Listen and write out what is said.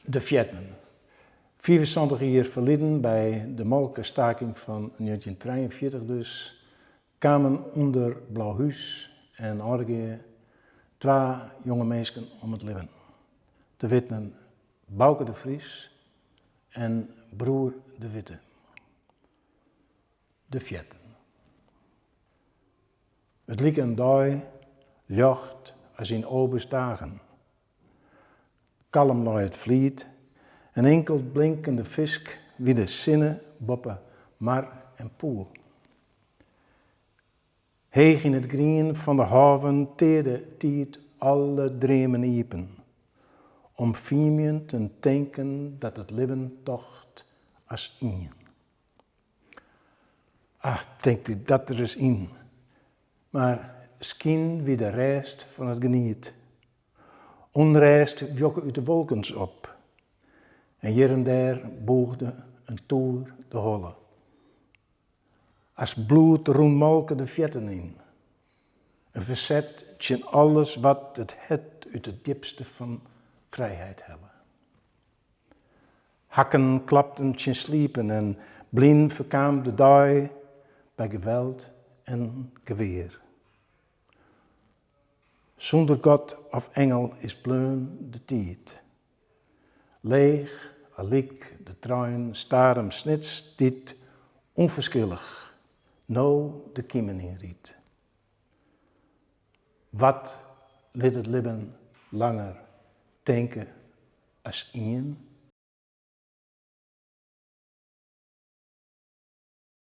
De Fearten. 75 jier ferleden by de molkestaking fan 1943 dus, kamen ûnder Blauhús en Aldegea twa jonge minsken om it libben. Te witten Bauke de Vries en Broer de Witte. De Fearten. It like in dei ljocht as yn Obe's dagen. Kalm lei it Fliet en inkeld blinkende fisk wie de sinne boppe mar en poel. Heech yn it grien fan de haven tearde tiid alle dreamen iepen, omfiemjend in tinken dat it libben tocht as ien. Ah, tink dy dat der ris yn. Mar skyn wie de rêst fan it geniet. Unrêst wjokke út de wolkens op en hjir en dêr bûgde in toer de holle. As bloed rûn molke de fearten yn. In ferset tsjin alles wat it hert út it djipste fan frijheid helle. Hakken klapten tsjin slipen en blyn ferkaam de dei by geweld en gewear. Sûnder God of engel is bleaun de tiid. Leech, allyk de trein Starum-Snits dy't ûnferskillich no de kimen ynrydt. Wat lit it libben langer tinke as ien?